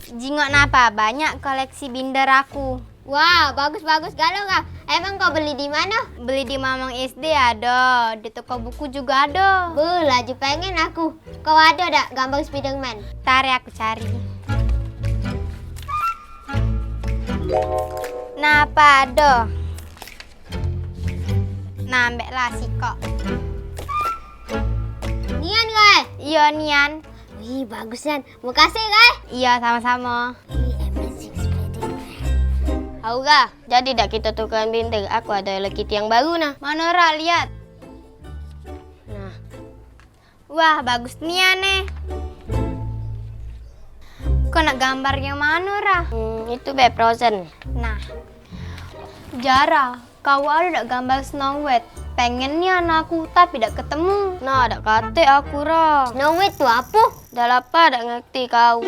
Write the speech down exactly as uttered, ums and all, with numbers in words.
Jingok napa, banyak koleksi binder aku. Wah, bagus-bagus galo, Kak. Emang kau beli di mano? Beli di Mamang S D ado, di toko buku jugo ado. Beuh, laju pengen aku. Kau ado dak gambar Spiderman? Tare aku cari. Napa ado? Nah, ambeklah sikok. Nian, Kak? Iyo, nian. Wih, bagus nian. Makasih, Kak. Iyo, samo-samo. Ih, amazing Spiderman. Aura, jadi dak kito tukeran binder? Aku ado Hello Kitty yang baru nah. Mano, Ra, lihat. Nah. Wah, bagus nian, eh. Kau nak gambar yang mano, Ra? Hmm, itu be, Frozen. Nah. Jara, kau ado dak gambar Snow White? Pengen nian aku, tapi dak ketemu. Nah, dak katek aku, Ra. Snow White tu apo? Dah lapa dak ngerti kau.